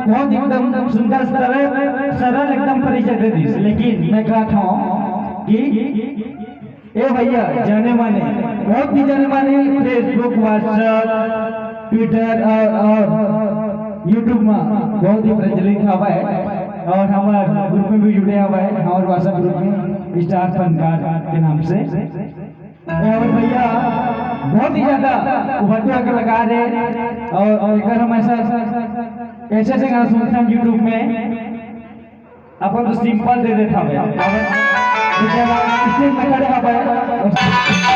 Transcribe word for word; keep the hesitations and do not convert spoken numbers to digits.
बहुत एकदम सुंदर, सरल, सरल एकदम परिचय दे दिस। लेकिन मैं कहत हूँ कि ए भैया, जाने माने, बहुत ही जाने माने Facebook, WhatsApp, Twitter और, और YouTube में बहुत ही प्रचलित हवै और हमार group में भी जुड़े हवै, हमार WhatsApp group में स्टार फनकार के नाम से। और भैया, बहुत ही ज्यादा उभरते हुए कलाकार है और, और एक हमेशा ऐसे ऐसे गाना सुनते हैं YouTube में। अपन तो सिंपल दे देता है, अपन स्टेज में खड़े हवै।